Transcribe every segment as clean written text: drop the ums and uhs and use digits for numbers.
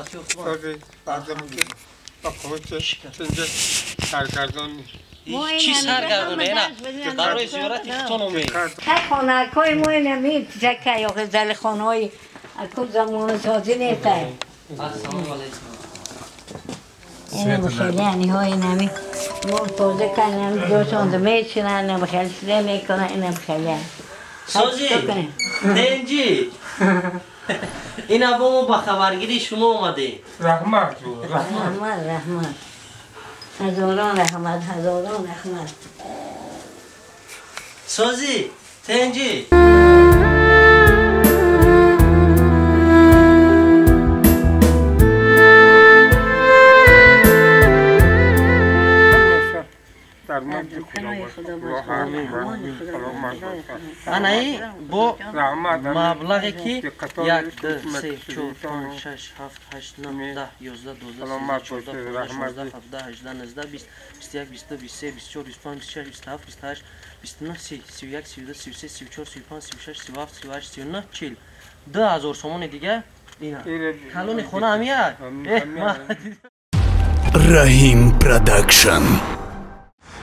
Саломатӣ хуб. Баъдам ки ба қувват тинҷа саргардон. Чӣ саргардоне? На барои зиёрати худтон омед. Хонакҳои мо инами чака ё зали хонаҳои аку замонасозӣ нест. Ассалому алайкум. Инам хеле аниҳо инами мо тоза кардем, ҷошонда мечинанд, инам хеле чизе мекунанд, инам хеле. Сози, тенҷи. Ина бо мо ба хабаргирии шумо омадем. Раҳмат, раҳмат, раҳмат. Ҳазорон раҳмат, ҳазорон раҳмат. Сози, тенҷи. Анаи бо маблағе ки 1 2 3 4 5 6 7 8 9 10 11 12 13 14 15 16 17 18 19 20 21 22 23 24 25 26 27 28 29 30 31 32 33 34 35 36 37 38 39 40 2000 сомони дига ина калони хона ҳамия. Раҳим Продакшн.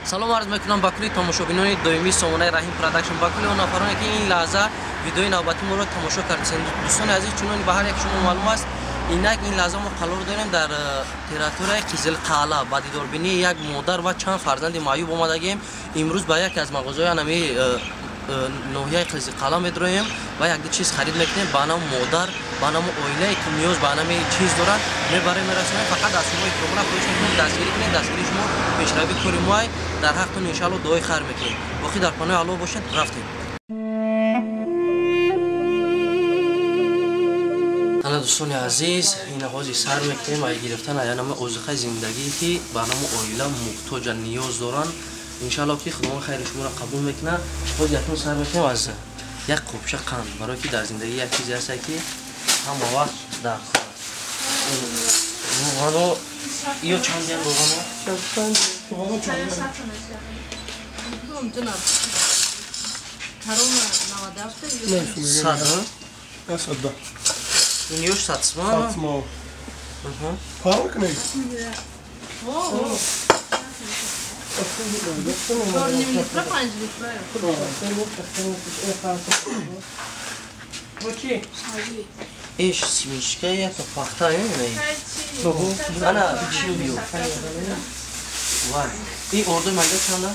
Салом арз мекунам ба кулли тамошобинони доимии сомонаи Раҳим Продакшн, ба кулли он нафароне ки ин лаҳза видеои навбатии моро тамошо кардед. Дӯстони азиз, чунон ба ҳар як шумо маълум аст, инак ин лаҳза мо қарор дорем дар территорияи Қизилқалъа ба дидорбинии як модар ва чанд фарзанди маъюб омадагем. Имрӯз ба яке аз мағозаҳои анами ноҳияи Қизилқалъа медроем ва якду чиз харид мекунем. Ба анам модар, ба анам оилае ки ниёз ба анами чиз доранд, мебарем, мерасонем. Фақат аз шумо икромона хоҳиш мекунем, дастгирӣ кунед. Дастгирии шумо пешравии кори моай. Дар ҳақтон иншаалло дуои хайр мекунем. Боқӣ дар паноҳи Аллоҳ бошед. Рафтем. Ана дӯстони азиз, ина ҳозир сар мекунем ай гирифтан ай анами озиқаи зиндагие ки ба анами оила муҳтоҷа, ниёз доранд. Иншаалло ки Худованд хайри шуморо қабул мекунад. Ҳозир якум сар мекунем аз як қопча қанд, барое ки дар зиндагӣ як чизе ҳаст ки ҳама вақт дар рӯғано ё чандян рӯғано? Сад, ин ёш садсман? Иш семечка ято пахта ана чӣ биё? Вай, ин ордои майда чанда?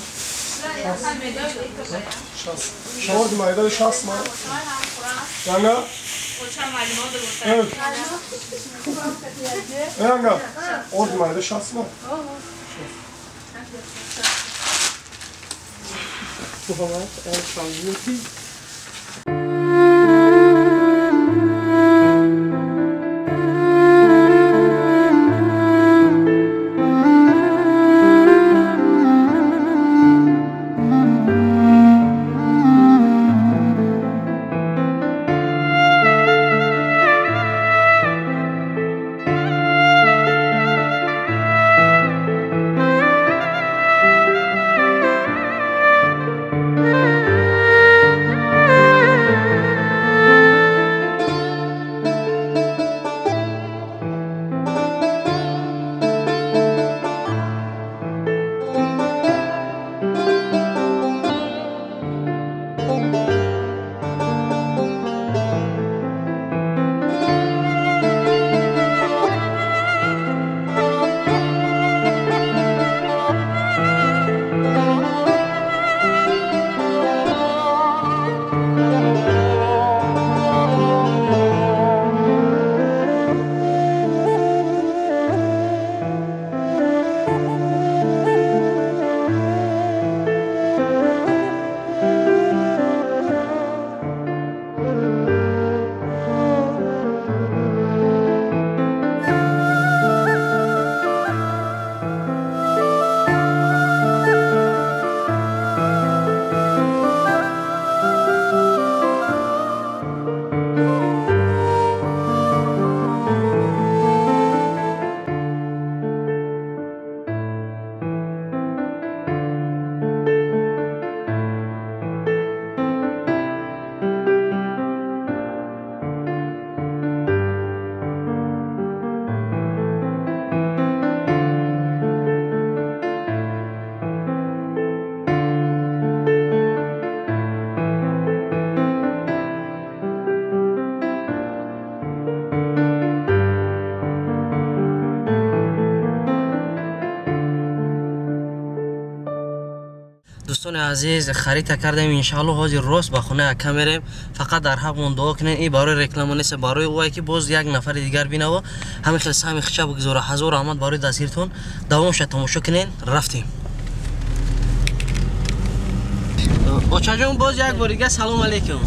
Орди майда 60 ман. Янга? Янга, орди майда 60 ман. Дӯстони азиз, харита кардем, иншаалло ҳозир рост ба хонаи ака мерем. Фақат дар ҳақмон дуо кунед, ин барои реклама нест, барои ое ки боз як нафари дигар бинаво ҳамин хел саҳми хича бигузора. Ҳазор раҳмат барои дастгиритон. Давомша тамошо кунед. Рафтем. Очаҷон, боз як бор дига салом алейкум.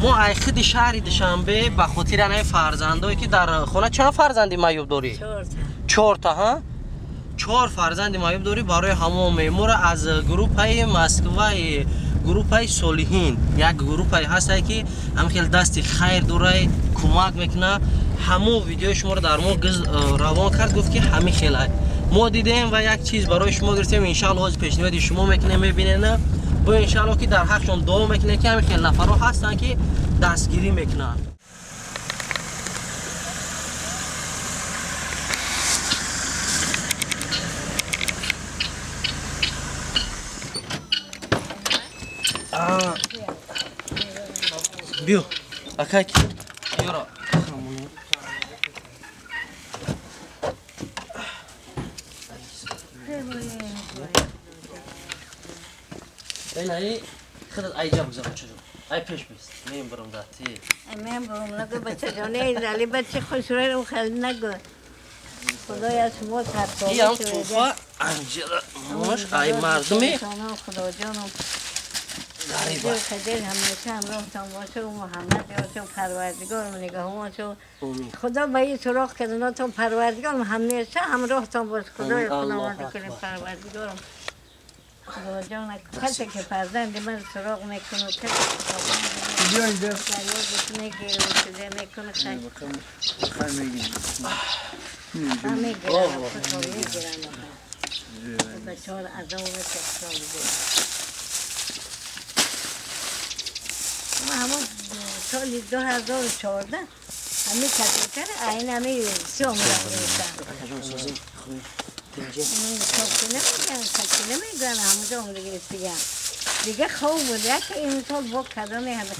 Мо ай худи шаҳри Душанбе ба хотири анаи фарзандое ки дар хона чанд фарзанди маъюб дорӣ? Чорта. Ҳа, чор фарзанди маъюб дорӣ. Барои ҳамон меҳмонро аз группаи Москваи группаи Солиҳин, як группае ҳастае ки ҳамин хел дасти хайр дорай, кӯмак мекуна. Ҳамон видеои шуморо дар мо равон кард, гуфт ки ҳамин хелай мо дидем ва як чиз барои шумо гирифтем. Иншаалло ҳозир пешниҳоди шумо мекунем, мебинем бо иншаалло ки дар ҳақшон дуо мекунем ки ҳамин хел нафарҳо ҳастанд ки дастгирӣ мекунанд. Биё, акай, ёро. Эй, худат айҷа бигзар, бачаҷон. Ай пеш бист. Мен бурам да ти. Мен бурам нагу бачаҷон, эй зали бача хушрӯй хел нагу. Худоя шумо сарсобит. Ин туҳфа анҷара мош ай мардуми. Худоҷонам. خدای همیشه همراهتان باشه و محمد یارتون پروردگارم نگاهمان شو. خدا به این سراغ کردناتون پروردگارم همیشه همراهتان باشه. خدای خداوند کریم پروردگارم. خدا جان کسی که فرزند من سراغ میکنه کسی که دریادش میگیره و چیزه میکنه خیلی میگیرم میگیرم بچه ها از اون تکرار بگیرم. ما همون سال 2014 همین کتیتر این همه سیام را گرفتم. کسی نمیگن، کسی نمیگن، همونجا عمر گرفتیم. دیگه خوب بود، یک این سال با کدامی همه.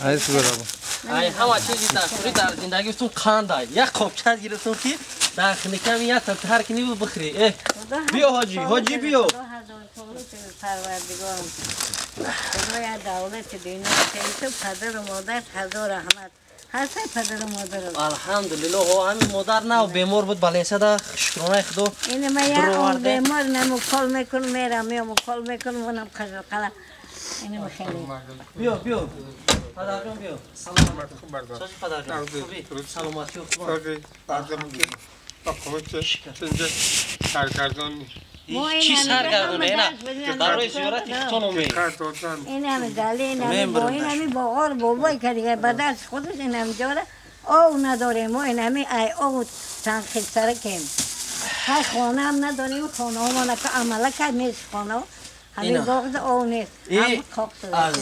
ай ҳама чизи дастурӣ дар зиндагитон қанд ай. Як қопча гирифтам ки дар хиникам як тар кунӣ бихӯрӣ. Э, биё ҳоҷӣ, ҳоҷӣ биё. پروردگارم خدای دولت دینی تو پدر و مادر هزار رحمت هست پدر و مادر. الحمدلله ҳамин модар на бемор буд баленсада, шукронаи худо. ин ма як бемор нему кол мекунам мерам меом кол мекунам онам қала инам хеле. Биё биё падарҷон биё. Саломат сози падарҷон хубӣ саломатӣ хуб. Ба қуввати тинҷа саргардон чӣ саргардоне на барои зиёрати худтон омед. Инами дали инами бо инами боғор бобой кардига ба даст худаш инами ҷора ов надорем мо инами ай ов танхисаракем. Ҳай хонаам надорем, хонаҳомона ка амала кард нест хонаҳо. Ҳамин боғда ов нест. Аз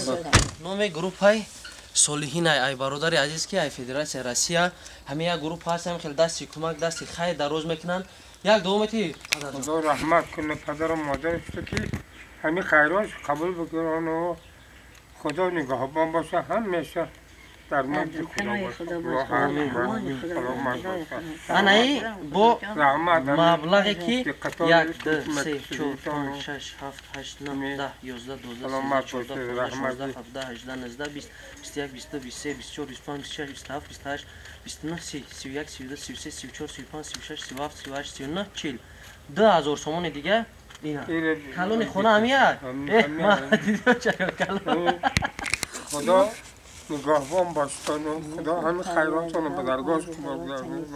номи группаи Солиҳин ай бародари азиз ки ай Федератсияи Россия ҳамин як группа ҳаст, ҳамин хел дасти кӯмак, дасти хайр дароз мекунанд. Як дуо мети падарҷон. Худо раҳмат кунад падару модараш ки ҳамин хайрош қабул бикунанд. Худо нигаҳбон бошад ҳамеша дар мулки Худо бошад. Анаи бо маблағе ки 1 2 3 4 5 6 7 8 9 10 11 12 13 14 15 17 18 19 20 21 22 23 24 25 26 27 28 29 30 31 32 33 34 35 36 37 38 39 40 2000 сомони дига ина калони хона ҳамия. Э ма дидо чаро калон. Худо нигаҳбон бошад, Худо ҳамин хайротонро ба даргоҳаш қабул гардонад.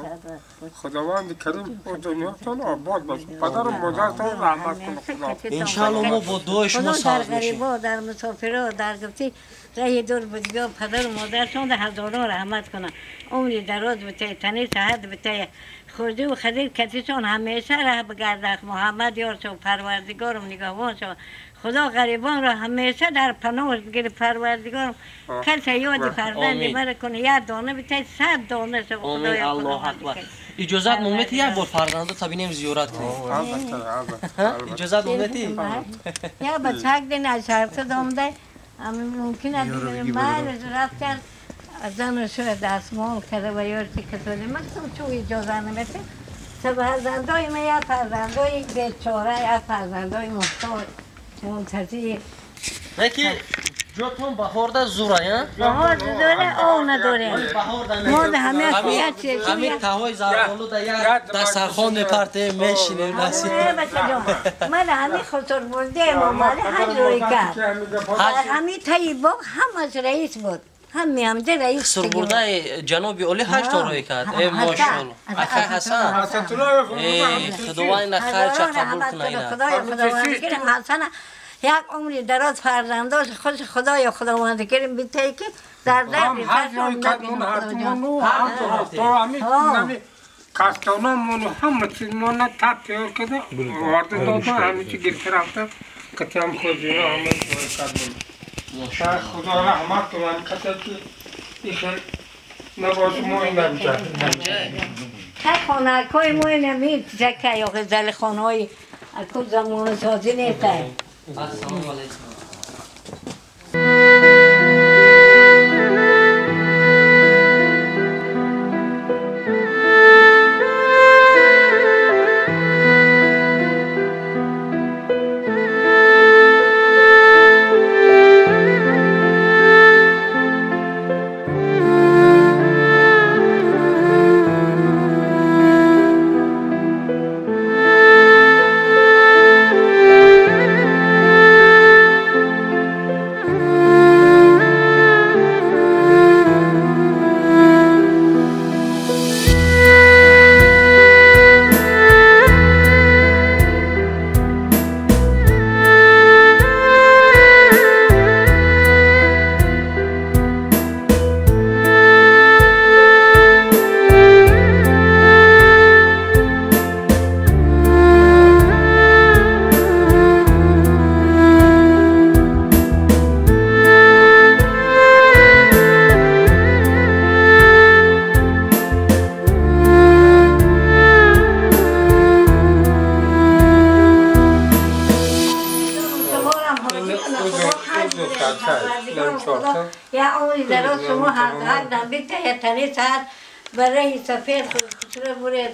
Худованди карим дунётон обод бошад. Падару модаратон раҳмат кунад Худо. Иншаалло мо бо дуои шумо сабз мешем. Дар ғарибо, дар мусофиро, дар гуфти раҳи дур будиго падару модаратон ҳазорон раҳмат кунад. Умри дароз битае, тани саҳат битае, хурдиву хазир катишон ҳамеша раҳ бигардад. Муҳаммад ёр шав, парвардигорум нигаҳбон шав. Худо ғарибонро ҳамеша дар паноҳаш бигирад парвардигорум. Касе ёди фарзанди маро кунад, як дона битае, 100 дона шав. Омин. Аллоҳу акбар. Иҷозат момети як бор фарзандо табинем зиёрат кунем? Иҷозат момети? Я бачак дин аз шаҳрсад омада, мумкин аст ман рафт кард зану шӯ дастмол карда ва ёрчи касони ман гуфтам чун иҷоза намети фарзандои ман як фарзандои бечора, як фарзандои муҳтоҷ мунтазир. Неки ҷотон баҳорда зура, я? Баҳор дора, ов надорем. Мо ҳама ҳамин таҳои зардолу да як дастархон мепартем, мешинем насиб. Ман ҳамин хусур бурдаем, омада ҳаҷ рӯй кард. Ҳамин таи боғ ҳамаш раис буд. Ҳами ҳамда раис. Хусурбурдаи ҷаноби олӣ ҳаҷ то рӯй кард. Э мошалло. Акай Ҳасан. Э Худованд ина хайрча қабул кунад ина. Худоё Худованд карим Ҳасана як умри дароз фарзандош хуш Худоё Худованд карим битае ки дар дарди саршон набинад. Кастономону ҳама чизмона тап тайёр карда оварда додам, ҳама чи гирифта рафта қатиам хозино ҳама кардем. Худо раҳмат кунад касе ки ихел набоши мо инабиҷа. Ҳар хонакҳои мо инами чака ё залихонаҳои аку замонасозӣ нестай. Ассалому алайкум. برای سفید خسرو برید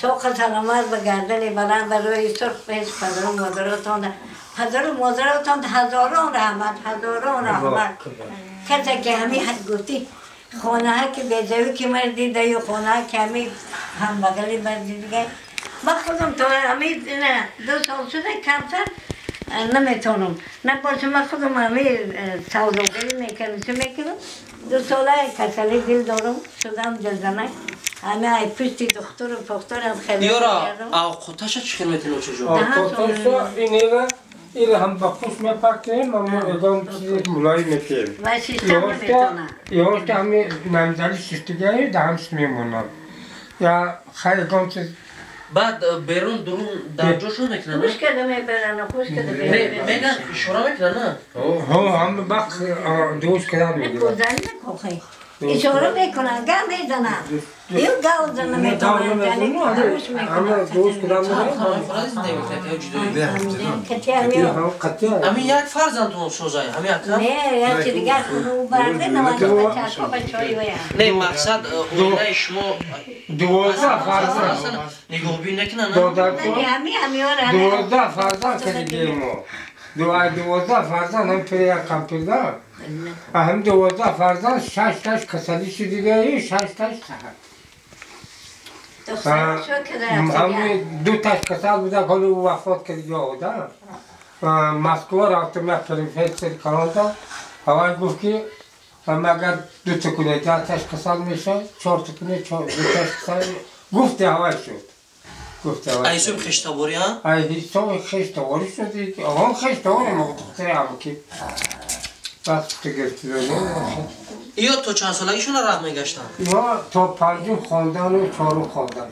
سوق سلامت به گردن بلند برای سرخ پیش پدر و مادرتان پدر و مادرتان هزاران رحمت هزاران رحمت کسی که همی حد گفتی خانه ها که بیزوی که مرد دیده و خانه ها که همی هم بغلی مرد دیده من خودم تا همی نه 2 سال شده کمتر نمیتونم نباشه من خودم همی سوداگری میکنم چه میکنم 2 ساله کسلی دل دارم شدم دلزنک همه ای پشتی دختر و پخترم خیلی یارا اوقاتش چی خیلی میتونم چجور؟ اوقاتش اینه این هم با پوست میپرتیم اما ادام چیز ملایی میتیم و سیستم نمیتونه یه همه نمزلی سیستگاهی دهمش میمونن یا خیلی ادام چیز بعد بیرون درون در جا شو میکنن خوش کرده میبرن خوش کرده میگن اشاره میکنن نه ها هم بخ دوش کردن میگیرن کوزن نکوخی اشاره میکنن گه میزنن یو گاو زنه میتونن دوش میکنن دوش کردن همین یک فرزندتون سوزای همین اکرم نه یکی دیگه خونو برده نوانده بچه ها بچه های نه مقصد اولای شما 12 فرزند نگاه نکنن نه 12 فرزند که دیگه ما 12 فرزند هم توی یک کامپیوتر هم 12 فرزند 6 تاش کسلی شد دیگه 6 تاش صحت هم 2 تاش کسل بوده حالا او وفات کرد یا بوده مسکو رفتم یک پروفسور کلانتا اول گفت که اگر 2 تا کنه 10 تاش کسل میشه 4 تا کنه 2 تاش کسل گفت هوای شد گفت هوای ایسوم خشتابوری ها؟ ایسوم خشتابوری شد آن خشتابوری ما دختر هم که بس گرفتی یا تا چند سالگیشون راه میگشتن؟ یا تا 5 خواندن و 4 خواندن.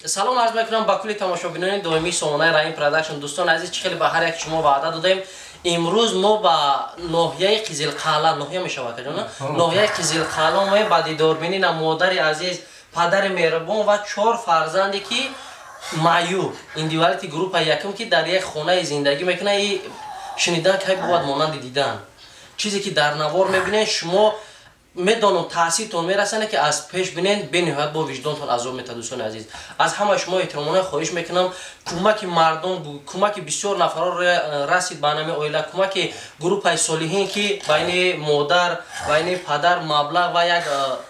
Салом арз мекунам ба кулли тамошобинони доимии сомонаи Раҳим Продакшн. Дӯстони азиз, чӣ хеле ба ҳар як шумо ваъда додем, имрӯз мо ба ноҳияи Қизилқалъа, ноҳия мешавад каҷона, ноҳияи Қизилқалъа омаем ба дидорбинӣ на модари азиз, падари меҳрубон ва чор фарзанде ки маъюб, индивидуалити группаи якум, ки дар як хонаи зиндагӣ мекунад. И шунидан кай бувад монанди дидан. Чизе ки дар навор мебинед, шумо медонам таъсиртон мерасане ки аз пеш бинед, бениҳоят бо виҷдонтон азоб метад. Дӯстони азиз, аз ҳама шумо эҳтиромона хоҳиш мекунам, кӯмаки мардум, кӯмаки бисёр нафарро расид ба нами оила, кӯмаки группаи солиҳин, ки байни модар, байни падар маблағ ва як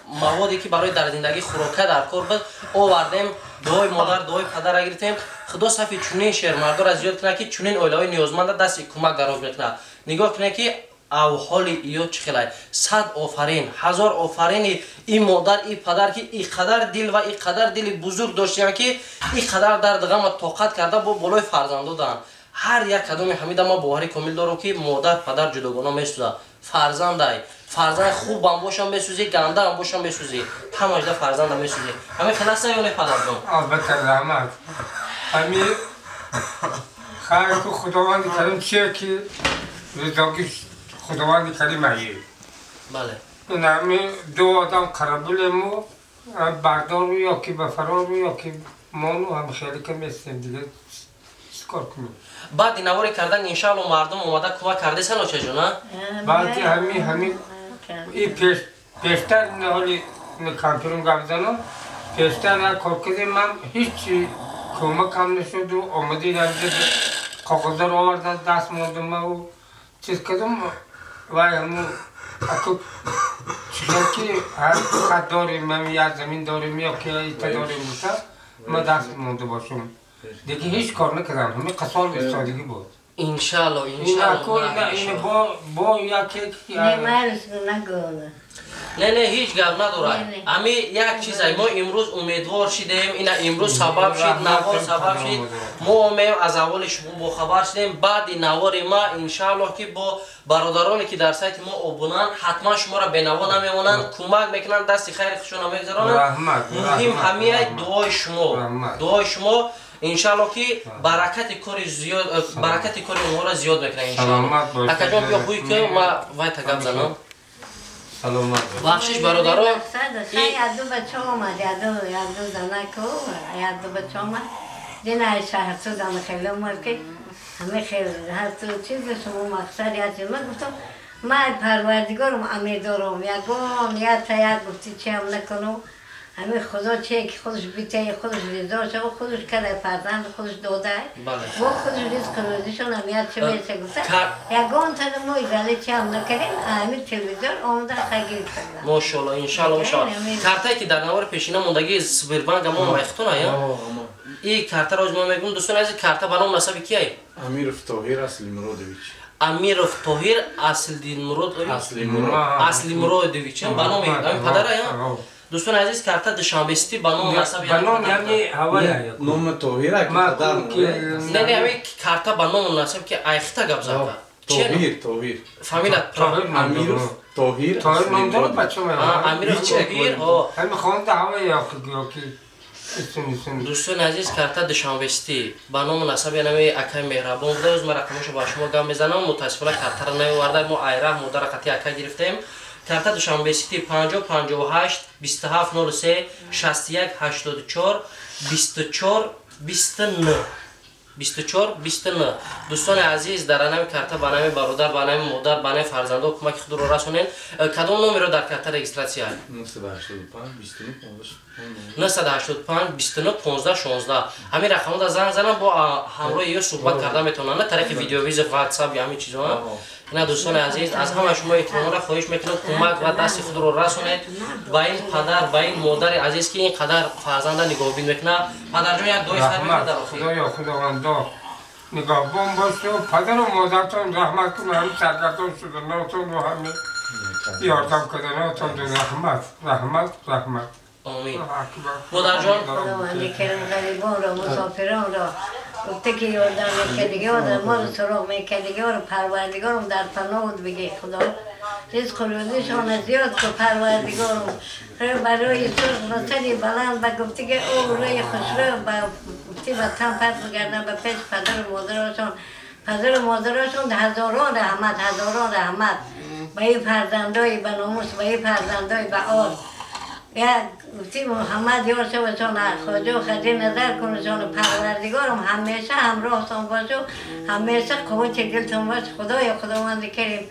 маводе ки барои дар зиндагӣ хӯрока дар кор буд овардем. Дуои модар, дуои падарра гирифтем. Худо сафи чунин шермардора зиёд кунад, ки чунин оилаҳои ниёзманда дасти кӯмак дароз мекунад. Нигоҳ кунед, ки авҳоли иё чӣ хелай. Сад офарин, ҳазор офарини ин модар, и падар, ки и қадар дил ва и қадар дили бузург доштиянд, ки и қадар дарду ғама тоқат карда бо болои фарзандо даҳанд. Ҳар як кадоми ҳамида ман боварӣ комил дорам, ки модар, падар ҷудогона месӯзад. Фарзандай, фарзанд хубам бошам месӯзӣ, гандаам бошам месӯзӣ, ҳамаҷда фарзанда месӯзӣ. Ҳамин хел аста ё не, падарҷон? Албатта, раҳмат. Ҳами хайр, ку Худованди Карим чие ки ризоги Худованди Карим ае. Бале. Ин ҳами ду одам қарабулему бардору ё ки ба фарору ё ки мону ҳам хеле ка местем, дига чикор кунем? Баъди навори кардан, иншаалло, мардум омада кӯмак кардесан, очаҷон, а? Баъди ҳами и пештар ҳоли кампирум гап занам, пештар як кор кардем, ман ҳеҷ кӯмакам нашуду омади коғаздар оварда даст мондум, мау чиз кардум. Вай ҳаму аку чизо ки ҳар хат дорем, ҳами як замин дорем ё ки ита дорем бута, ма даст монда бошум, диги ҳеҷ кор накардам, ҳами қасол истодагӣ буд. Иншаалло, иншаалло. Бо яке. Не, не, ҳеҷ гап надорад. Ами як чизай, мо имрӯз умедвор шидем, ина имрӯз сабаб шид, навор сабаб шид, мо омем, аз аввали шумо бохабар шидем. Баъди навори ма, иншааллоҳ, ки бо бародароне ки дар сайти мо обунанд, ҳатман шуморо бенаво намемонанд, кӯмак мекунанд, дасти хайри худшона мегузаронанд. Муҳим ҳамияй дуои шумо, дуои шумо, иншаалло, ки баракати кори зиёд, баракати кори онҳоро зиёд мекунад, иншаалло. Акаҷон, биё ҳуй ки ма вайта гап занам. Бахшиш, бародаро. Яду бача омад, яду занаку, яду бача омад, дина шаҳрсу зан хеле омад, ки ҳаме хел ҳасту чиз шумо мақсад як чиз. Ман гуфтам, ман Парвардигорум амир дорам, ягон ята як гуфти чиам накунам. Ҳамин Худо чие ки худаш битае, худаш ризо шава, худаш када фарзанд худаш додай, бо худаш ризқу рӯзишон ҳамият чӣ мераса гуфта, ягон тада мо изале чиам накардем. Ҳамин телевизор омада гирифта. Мошалло, иншалло мешавад. Картае ки дар навори пешина мондагӣ, Сбербанк, амо майхтона я и картаро мо мегӯм. Дӯстони азиз, карта ба ном насаби кияй? Амиров Тоҳир Аслимуродович. Амиров Тоҳир Аслимуродович, ба номи падара я. Дӯстони азиз, карта Душанбе-Сити ба номи насаби ба ном яъне ҳавая номи Тоҳира ки падар. Не, не, ҳами карта ба ному насаб ки айхта гап зада. Тоҳир, Тоҳир. Фамилия? Амиров Тоҳир. Тоҳир ном дорад бача. Амиров Тоҳир. Ҳами хонда ҳавая ёки. Дӯстони азиз, карта Душанбе-Сити ба ному насаби янами акаи меҳрабон буда. Ӯз ман рақамошо ба шумо гап мезанам. Мутаассифона, картаро наоварда, мо айраҳ модара қати ака гирифтем. Карта Душанбе-Сити 50 58 27 03 61 84 24 29 24 29. Дӯстони азиз, дар анами карта ба нами бародар, ба нами модар, ба нами фарзандо кӯмаки худро расонед. Кадом номеро дар карта регистратсия? 985 29 15 16. Ҳамин рақамода занг занам, бо ҳамроҳи ё суҳбат карда метавонанд на тариқи видеовызов, ватсап ё ҳамин чизо. Ина, дӯстони азиз, аз ҳама шумо эҳтиромона хоҳиш мекунам, кӯмак ва дасти худро расонед ба ин падар, ба ин модари азиз, ки ин қадар фарзанда нигоҳбин мекунад. Падарҷон, як дуои хайр мекунад дар охир. Худоё, Худовандо нигоҳбон бошу, падару модаратон раҳмат кунад, ҳами саргардон шуданотонро, ҳами ёрдам карданотон раҳмат, раҳмат, раҳмат. Омин. Модарҷон. Худованди карим ғарибонро, мусофиронро гуфта ки ёрдам мекардиги, моро суроғ мекардиги, Парвардигорам дар паноҳут биги, Худо. رزق و روزیشان زیاد کو پروردگارم. برای سرخ سری بلند به گفتی که او روی خوشرو به گفتی به تن پس بگردن به پیش پدر و مادرشان. پدر و مادرشان هزاران رحمت، هزاران رحمت به این فرزندای به ناموس، به این فرزندای به آل. یک گفتی محمد یار شوشان، خواجه و خدی نظر کنشان. پروردگارم همیشه همراهتان باشه، همیشه قوت دلتان باشه. خدای خداوند کریم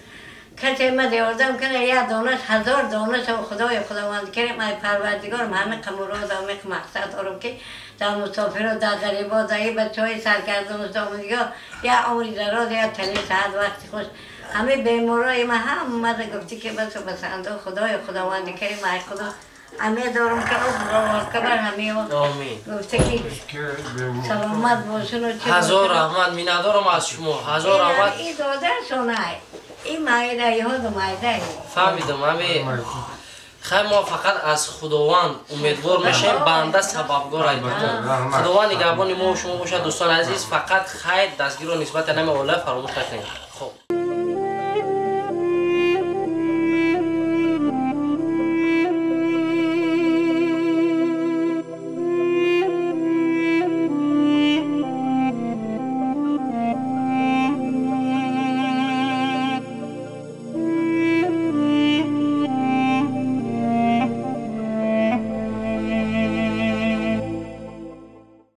کسی من یاردم کنه یک دانش هزار دانش و خدای خداوند کریم ای پروردگارم همه قمراد همه مقصد دارم که در مسافر و در غریبا در این بچه های سرگردان و یا عمری دراز یا تنی صحت وقتی خوش. همه بیمارای من هم گفتی که بس و بس اندو خدای خداوند کریم ای خدا همه دارم که او کبر همه گفته که سلامت باشن و چه هزار رحمت مینادارم از شما، هزار رحمت. این دادرشونه این مایده یهود مایده فهمیدم. همه خیر ما فقط از خداوند امیدوار میشیم، بنده سببگار ایدتون. خداوند نگهبان ما و شما باشد. دوستان عزیز فقط خیر دستگیر رو نسبت نمی اوله فراموش نکنید.